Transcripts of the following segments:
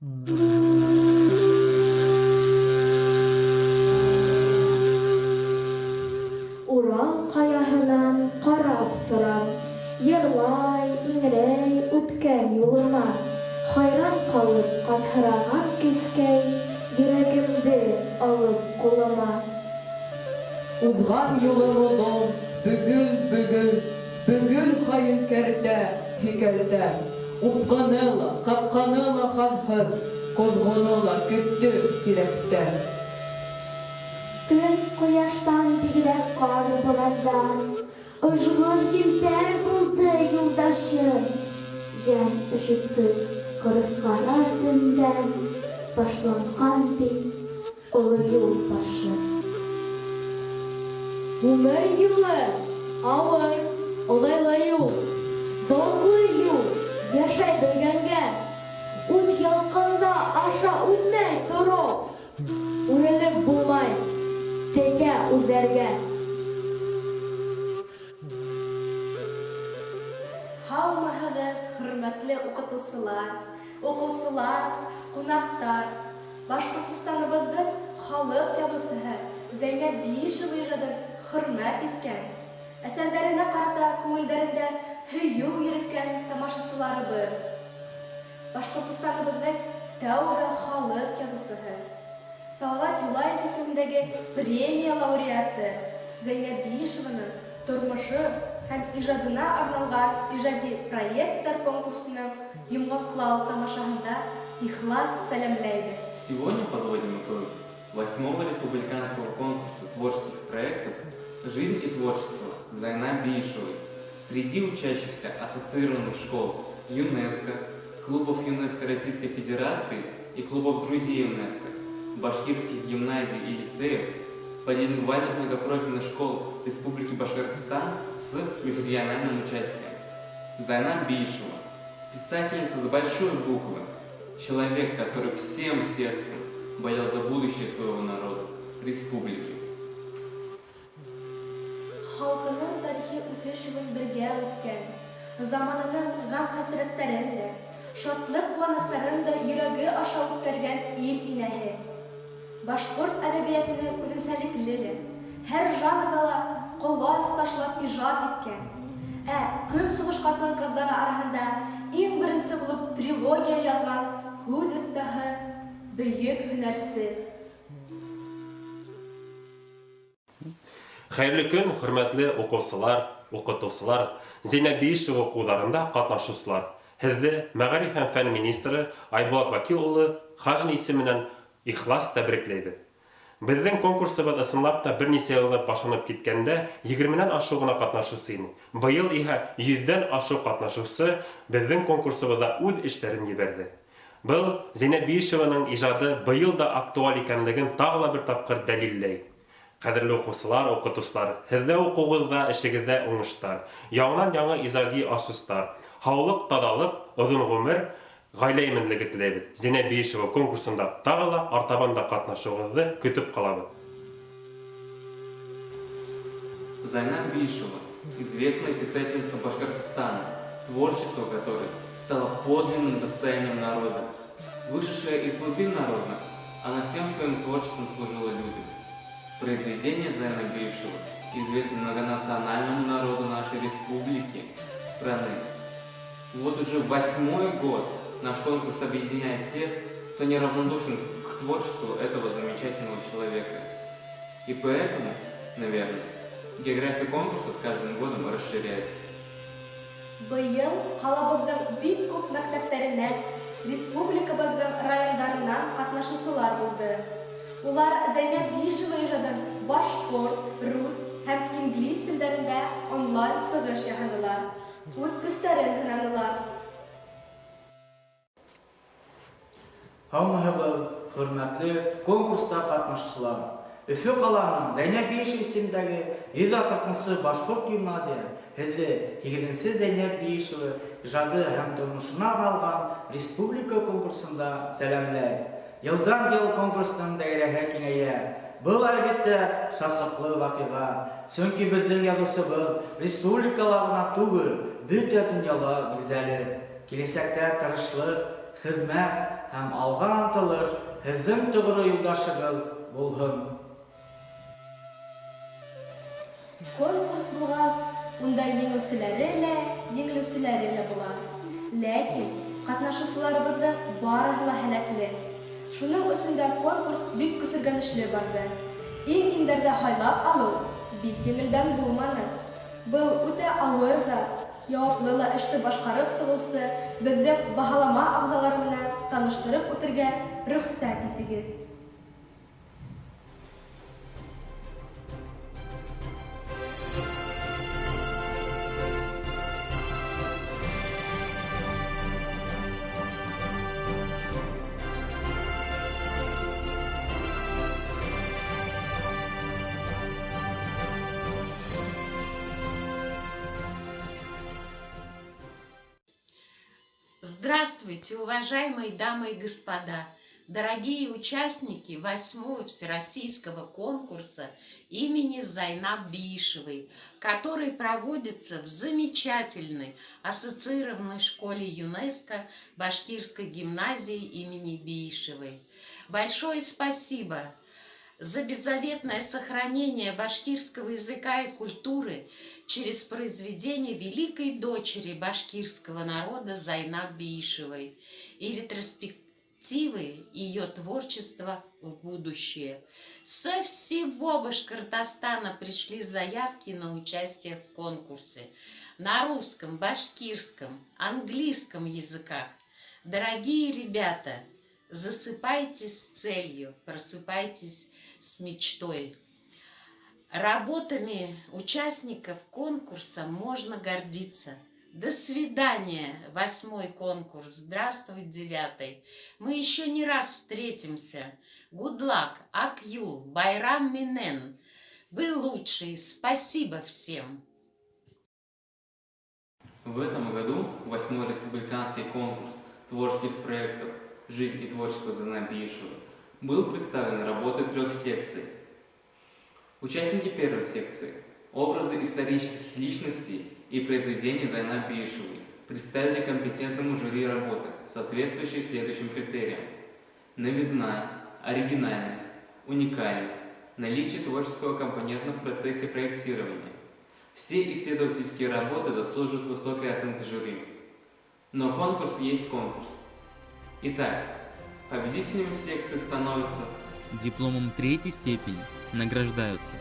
Урал ҡаяһынан ҡарап торам, Йырлай, иңрәй үткән юлыма. Хайран ҡалып ҡатһыраған кескәй Йөрәгемде алып ҡулыма. Уҙған юлым оҙон, бөгөл-бөгөл, Бөгөл һайын кәртә, һикәлтә. Упҡыны ла, ҡапҡаны ла ҡанһыҙ, Ҡоҙғоно ла көттө тирәктә. Көн кояштан бигрәк кар-бурандан, Ыжгыр елдәр булды юлдашым. Йән өшөткөс кырыс кара төндән Башланған бит оло юл башы. Ғүмер юлы ауыр, оҙайлы юл, Зауыҡлы юл, йәшәй белгәнгә. Үҙ ялҡында аша үтмәй тороп, Үрелеп булмай текә үрҙәргә. Һаумыһығыҙ, хөрмәтле укытусылар, укыусылар, кунактар! Башкортостаныбыҙҙың халыҡ яҙыусыһы Зәйнәб Биишева ижадын хөрмәт иткән, әҫәрҙәренә ҡарата күңелдәрендә һөйөү йөрөткән тамашасыларыбыҙ! Башкортостаныбыҙҙың тәүге халыҡ яҙыусыһы, Салават Юлаев исемендәге премия лауреаты Зәйнәб Биишеваның тормошы һәм ижадына арналған ижади проекттар конкурсының йомғаҡлау тамашаһында ихлас сәләмләйбеҙ. Сегодня подводим итоги восьмого республиканского конкурса творческих проектов «Жизнь и творчество» Зайнаб Биишевой среди учащихся ассоциированных школ ЮНЕСКО, клубов ЮНЕСКО Российской Федерации и клубов друзей ЮНЕСКО, башкирских гимназий и лицеев, полилингвальных многопрофильных школ Республики Башкортостан с межрегиональным участием. Зайнаб Биишева, писательница с большой буквы, человек, который всем сердцем болел за будущее своего народа, республики. Халҡының тарихи үҫеш юлын бергә үткән, заманының ғәм-хәсрәттәрен дә, шатлыҡ-ҡыуаныстарын да йөрәге аша үткәргән ил инәһе. Башҡорт әҙәбиәтенең үҙенсәлекле лә, һәр жанрҙа ла ҡолас ташлап ижад иткән, ә Көнсығыш ҡатын-ҡыҙҙары араһында иң беренсе булып трилогия яҙған һүҙ оҫтаһы, бөйөк һөнәрсе. Хәерле көн, хөрмәтле укучылар, укытучылар, Зәйнәб Биишева укуларында катнашучылар. Һеҙҙе мәгариф һәм фән министры Айбулат Вәкил улы Хажин исеменән ихлас тәбрикләйбеҙ. Беҙҙең конкурсыбыҙ ысынлап та бер нисә йыллыҡ башланып киткәндә егерменән ашыу ғына катнашыусы ине. Быйыл иһә йөҙҙән ашыу катнашыусы беҙҙең конкурсыбыҙҙа үҙ эштәрен ебәрҙе. Был Зәйнәб Биишеваның ижады быйыл да актуаль икәнлеген тағы ла бер тапҡыр дәлилләй. Ҡәҙерле уҡыусылар, уҡытыусылар, һеҙҙә уҡыуығыҙҙа, эшегеҙҙә уңыштар, яңынан-яңы ижади асыштар, һаулыҡ, таҙалыҡ, оҙон ғүмер, ғаилә именлеге теләйбеҙ. Зәйнәб Биишева конкурсында тағы ла артабан да ҡатнашыуығыҙҙы көтөп ҡалабыҙ. Зайнаб Биишева, известная писательница Башкортостана, творчество которой стало подлинным достоянием народа. Вышедшая из глубин народа, она всем своим творчеством служила людям. Произведения Зайнаб Биишевой известны многонациональному народу нашей республики, страны. Вот уже восьмой год наш конкурс объединяет тех, кто неравнодушен к творчеству этого замечательного человека. И поэтому, наверное, география конкурса с каждым годом расширяется. Быйыл ҡалабыҙҙың бик күп мәктәптәренән, республикабыҙҙың райондарынан ҡатнашыусылар булды. Улар Зәйнәб Биишева ижадын башҡорт, рус һәм инглиз телдәрендә онлайн сығыш яһанылар, үҙ көстәрен һынанылар. Һаумыһығыҙ, хөрмәтле конкурста ҡатнашыусылар! Өфө ҡалаһының Зәйнәб Биишева исемендәге 140 нсы башҡорт гимназияһы һеҙҙе һигеҙенсе Зәйнәб Биишева ижады һәм тормошона арналған республика конкурсында сәләмләй. Йылдан-йыл конкурстың даирәһе киңәйә. Был, әлбиттә, шатлыҡлы ваҡиға. Сөнки беҙҙең яҙыусыбыҙ республикала ғына түгел, бөтә донъяла билдәле. Киләсәктә тырышлыҡ, Хеҙмәт һәм алға ынтылыш һеҙҙең тоғро юлдашығыҙ булһын. Конкурс булғас, унда еңеүселәре лә, еңелеүселәре лә була. Ләкин ҡатнашыусыларыбыҙҙың барыһы ла һәләтле. Шуның өсөн дә конкурс бик көсөргәнешле барҙы. Иң-иңдәрҙе һайлап алыу бик еңелдән булманы. Был үтә ауыр ҙа, яуаплы ла эште башҡарып сығыусы беҙҙең баһалама ағзалары менән таныштырып үтергә рөхсәт итегеҙ. Здравствуйте, уважаемые дамы и господа, дорогие участники 8-го всероссийского конкурса имени Зайнаб Биишевой, который проводится в замечательной ассоциированной школе ЮНЕСКО Башкирской гимназии имени Биишевой. Большое спасибо за беззаветное сохранение башкирского языка и культуры через произведение великой дочери башкирского народа Зайнаб Биишевой и ретроспективы ее творчества в будущее. Со всего Башкортостана пришли заявки на участие в конкурсе на русском, башкирском, английском языках. Дорогие ребята, засыпайте с целью, просыпайтесь с мечтой. Работами участников конкурса можно гордиться. До свидания, 8-й конкурс. Здравствуй, 9-й. Мы еще не раз встретимся. Good luck, Акъюл, Байрам Минен. Вы лучшие. Спасибо всем. В этом году 8-й республиканский конкурс творческих проектов «Жизнь и творчество Зайнаб Биишевой» был представлен работой 3 секций. Участники первой секции «Образы исторических личностей и произведений Зайнаб Биишевой» представили компетентному жюри работы, соответствующие следующим критериям: новизна, оригинальность, уникальность, наличие творческого компонента в процессе проектирования. Все исследовательские работы заслуживают высокой оценки жюри. Но конкурс есть конкурс. Итак, победителями в секции становятся дипломом 3-й степени награждаются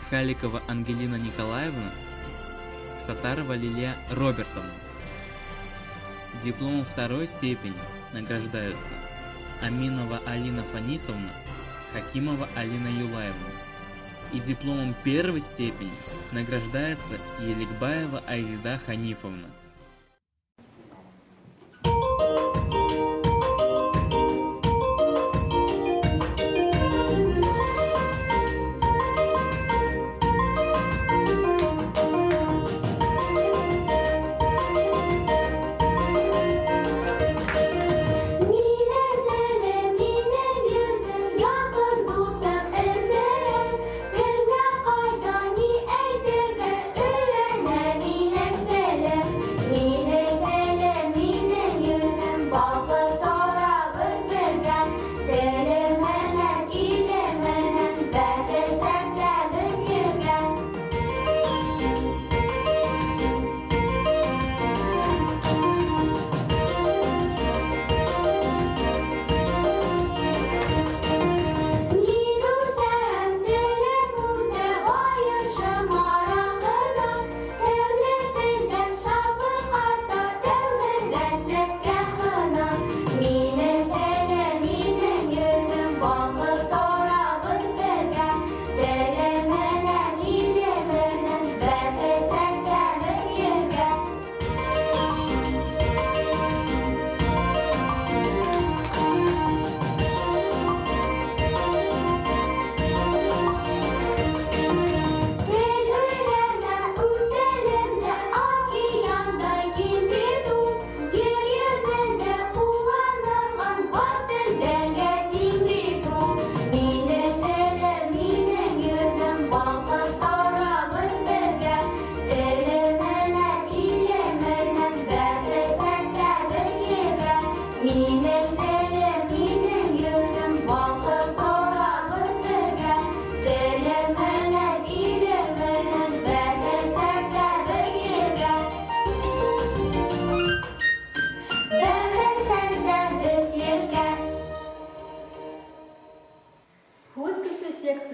Халикова Ангелина Николаевна, Сатарова Лилия Робертовна. Дипломом 2-й степени награждаются Аминова Алина Фанисовна, Хакимова Алина Юлаевна. И дипломом 1-й степени награждается Еликбаева Айзида Ханифовна. Минем телем, якын дустым, әсәрем. Кемгә, кайда, ни әйтергә өйрәнә минем телем.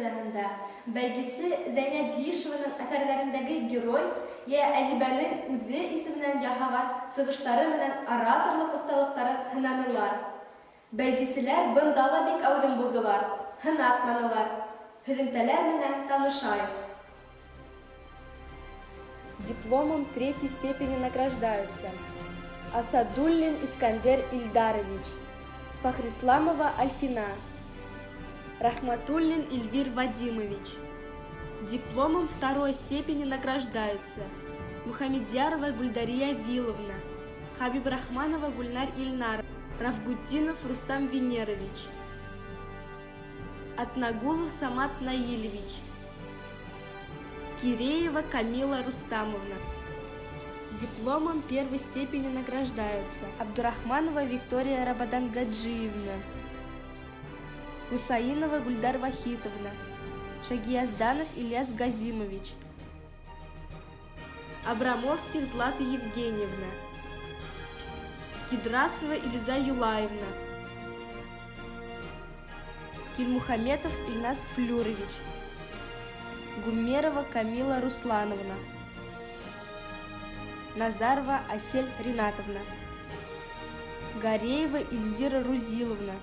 секцияһында бәйгесе Зәйнәб Биишеваның әҫәрҙәрендәге герой йә әҙибәнең үҙе исеменән яһаған сығыштары менән ораторлыҡ оҫталыҡтарын һынанылар. Бәйгеселәр бында ла бик әүҙем булдылар, һынатманылар. Һөҙөмтәләр менән танышайыҡ. Дипломом третьей степени награждаются Асадуллин Искандер Ильдарович, Фахрисламова Альфина, Рахматуллин Эльвир Вадимович. Дипломом второй степени награждаются Мухамедьярова Гульдария Виловна, Хабибрахманова Гульнар Ильнар, Равгутдинов Рустам Венерович, Атнагулов Самат Наилевич, Киреева Камила Рустамовна. Дипломом первой степени награждаются Абдурахманова Виктория Рабадангаджиевна, Гусаинова Гульдар Вахитовна, Шагиязданов Ильяс Газимович, Абрамовских Злата Евгеньевна, Кидрасова Илюза Юлаевна, Кильмухаметов Ильнас Флюрович, Гумерова Камила Руслановна, Назарова Асель Ринатовна, Гареева Ильзира Рузиловна.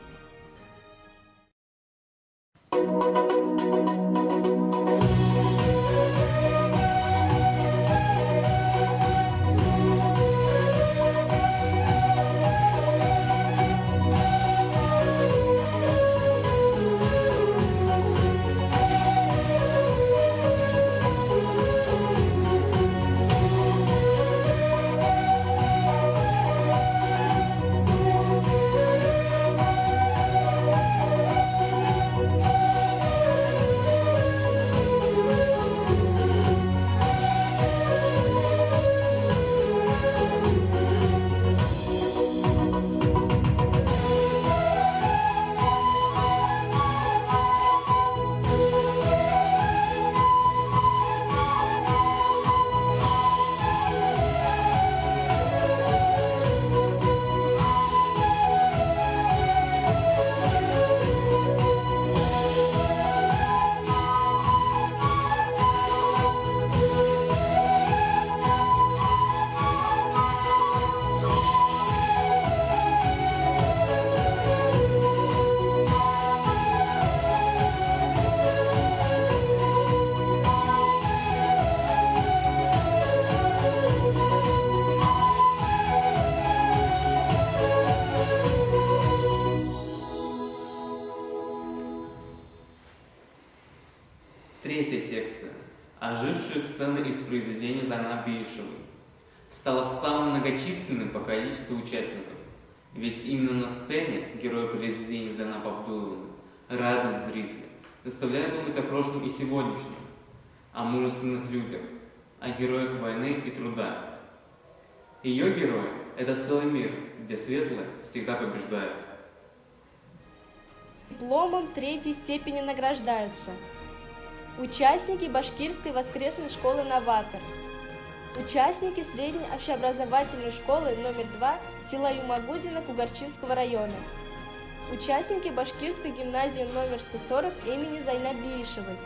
Третья секция. Ожившие сцены из произведения Зайнаб Биишевой. Стала самым многочисленным по количеству участников. Ведь именно на сцене герои произведения Зайнаб Абдулловны радуют зрителя, заставляя думать о прошлом и сегодняшнем, о мужественных людях, о героях войны и труда. Ее герои – это целый мир, где светлое всегда побеждает. Дипломом третьей степени награждаются участники Башкирской воскресной школы «Новатор», участники средней общеобразовательной школы номер 2 села Юмагузино Кугарчинского района, участники Башкирской гимназии номер 140 имени Зайнаб Биишевой,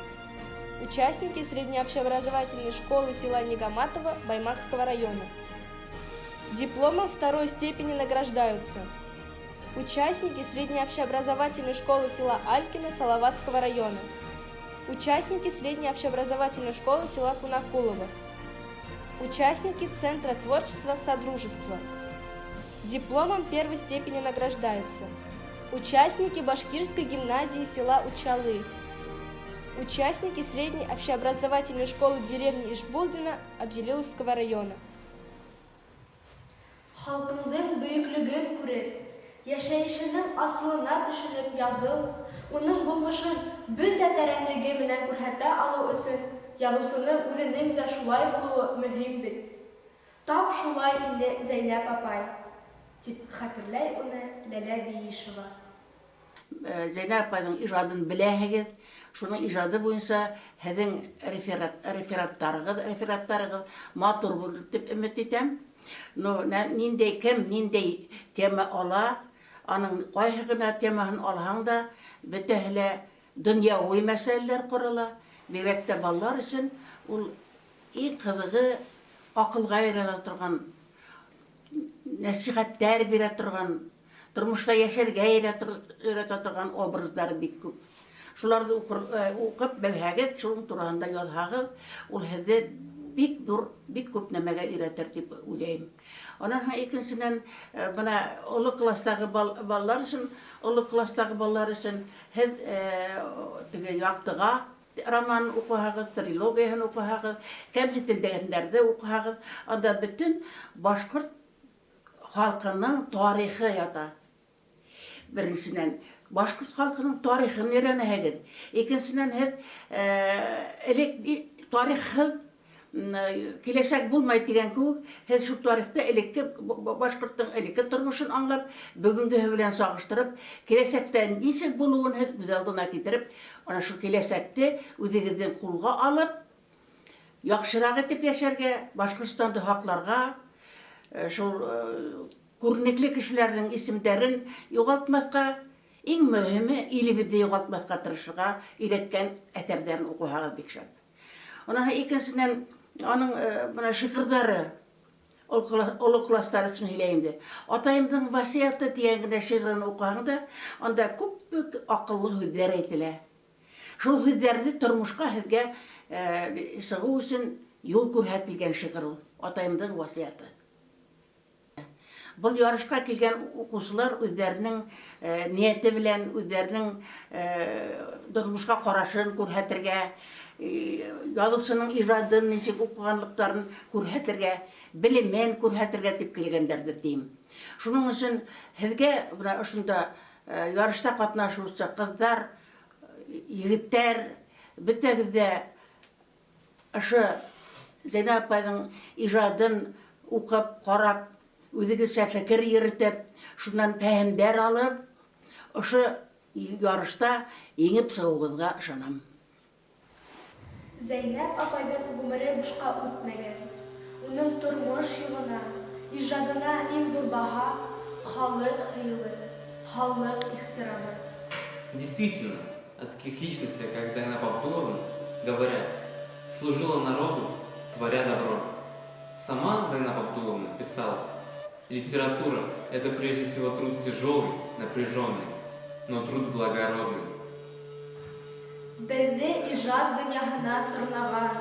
участники средней общеобразовательной школы села Нигаматово Баймакского района. Дипломом второй степени награждаются участники средней общеобразовательной школы села Алькино Салаватского района, участники средней общеобразовательной школы села Кунакулово, участники Центра творчества «Содружество». Дипломом первой степени награждаются участники Башкирской гимназии села Учалы, участники средней общеобразовательной школы деревни Ишбулдино Абзелиловского района. Халҡыңдың бөйөклөгөн күреп, йәшәйешенең асылына төшөнөп яҙыу, уның булмышын бөтә тәрәнлеге менән күрһәтә алыу өсөн яҙыусының үҙенең дә шулай булыуы мөһим бит. Тап шулай ине Зәйнәб апай, тип хәтерләй уны Ләлә Биишева. Зәйнәб апайҙың ижадын беләһегеҙ, шуның ижады буйынса һеҙҙең рефераттарығыҙ матур булыр тип өмөт итәм. Но ниндәй кем ниндәй тема ала, аның ҡайһы ғына темаһын алһаң да, бөтәһе лә Донъяуи мәсьәләләр ҡарала. Бигерәк тә балалар өсөн ул иң ҡыҙығы аҡылға өйрәтә торған, нәсихәттәр бирә торған, тормошта йәшәргә өйрәтә торған образдар бик күп. Шуларҙы уҡып белһәгеҙ, шуның тураһында яҙһағыҙ, ул һеҙҙе бик ҙур, бик күп нәмәгә өйрәтер тип уйлайым. Унан һуң икенсенән, бына оло класстағы балалар өсөн, оло класстағы балалар өсөн һеҙ теге Яҡтыға роман уҡыһағыҙ, трилогияһын уҡыһағыҙ, кәмһетелгәндәрҙе уҡыһағыҙ, анда бөтөн башҡорт халҡының тарихы ята. Беренсенән, башҡорт халҡының тарихын өйрәнәһегеҙ. Икенсенән, һеҙ элек тарихһыҙ киләсәк булмай тигән кеүек, һеҙ шул тарихта элекке башҡорттоң элекке тормошон аңлап, бөгөнгөһө белән сағыштырып, киләсәктә нисек булыуын һеҙ үҙ алдына китереп, ана шул киләсәкте үҙегеҙҙең ҡулға алып, яҡшыраҡ итеп йәшәргә, Башҡортостанды һаҡларға, шул күренекле кешеләрҙең исемдәрен юғалтмаҫҡа, иң мөһиме илебеҙҙе юғалтмаҫҡа тырышырға өйрәткән әҫәрҙәрен уҡыһағыҙ бик шәп. Унан икенсенән, аның бына шиғырҙары, оло класстар өсөн һөйләйем дә. Атайымдың васыяты тигән генә шиғырын уҡыһаң да, анда күп аҡыллы һүҙҙәр әйтелә. Шул һүҙҙәрҙе тормошҡа һеҙгә сығыу өсөн юл күрһәтелгән шиғыр ул, Атайымдың васыяты. Был ярышҡа килгән уҡыусылар үҙҙәренең ниәте белән, үҙҙәренең тормошҡа ҡарашын күрһәтергә, яҙыусының ижадын нисек уҡығанлыҡтарын күрһәтергә, белемен күрһәтергә тип килгәндәрҙер тием. Шуның өсөн һеҙгә бына ошонда ярышта ҡатнашыусы ҡыҙҙар, егеттәр, бөтәгеҙ ҙә ошо Зәйнәб апайҙың ижадын уҡып, ҡарап, үҙегеҙсә фекер йөрөтөп, шунан фәһемдәр алып, ошо ярышта еңеп сығыуығыҙға ышанам. Зәйнәб апайҙың ғүмере бушҡа үтмәгән. Уның тормош юлына, ижадына иң ҙур баһа халыҡ һөйөүе, халыҡ ихтирамы. Действительно, о таких личностях, как Зайнаб Абдулловна, говорят: служила народу, творя добро. Сама Зайнаб Абдулловна писала: литература – это прежде всего труд тяжелый, напряженный, но труд благородный. Беҙҙе ижад донъяһына сорнаған,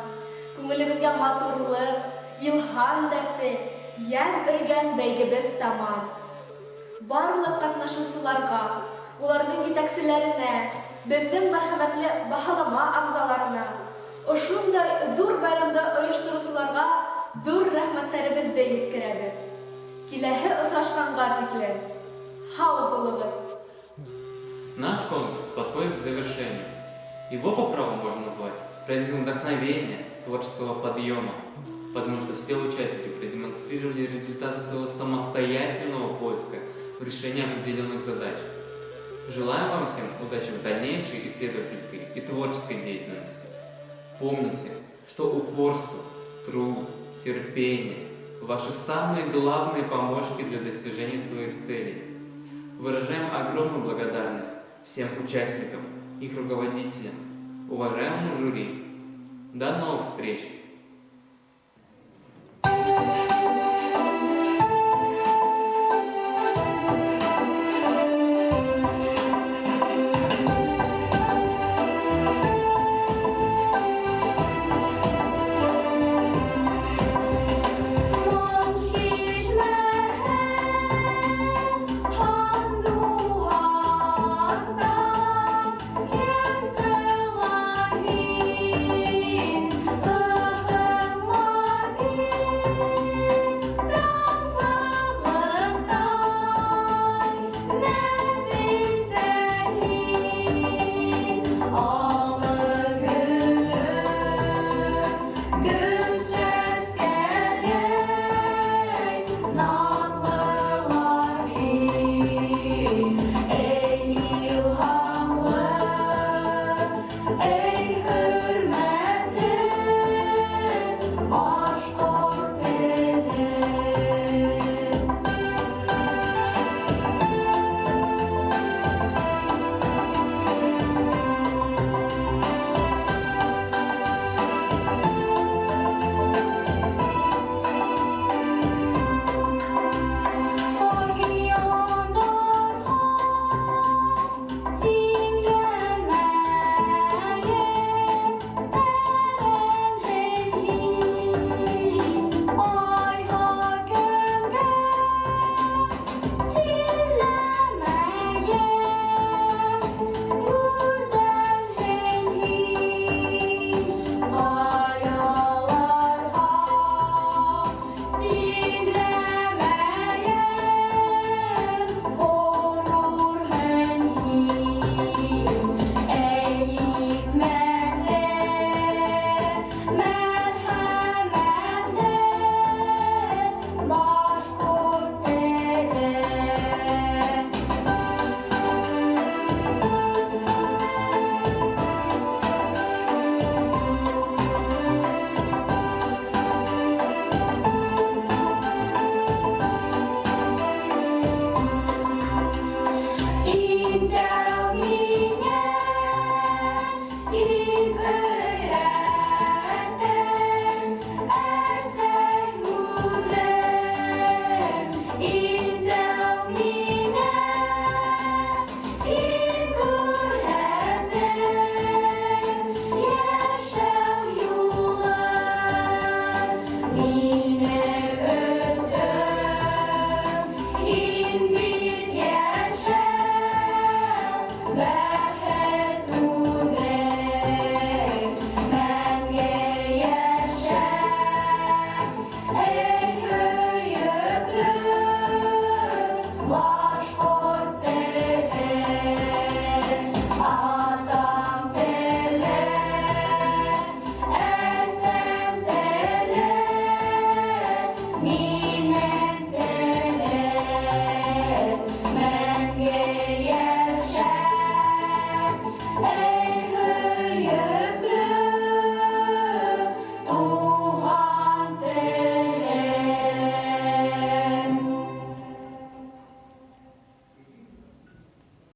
күңелебеҙгә матурлыҡ, илһам дәрте, йәм өргән бәйгебеҙ тамам. Барлыҡ ҡатнашыусыларға, уларҙың етәкселәренә, беҙҙең мәрхәмәтле баһалама ағзаларына, ошондай ҙур байрамды ойоштороусыларға ҙур рәхмәттәребеҙҙе еткерәбеҙ. Киләһе осрашҡанға тиклем һау булығыҙ! Наш конкурс подходит к завершению. Его по праву можно назвать праздником вдохновения, творческого подъема, потому что все участники продемонстрировали результаты своего самостоятельного поиска в решении определенных задач. Желаем вам всем удачи в дальнейшей исследовательской и творческой деятельности. Помните, что упорство, труд, терпение – ваши самые главные помощники для достижения своих целей. Выражаем огромную благодарность всем участникам, их руководителям, уважаемому жюри. До новых встреч! Моң чишмәһе, һандуғастай. Бәхет.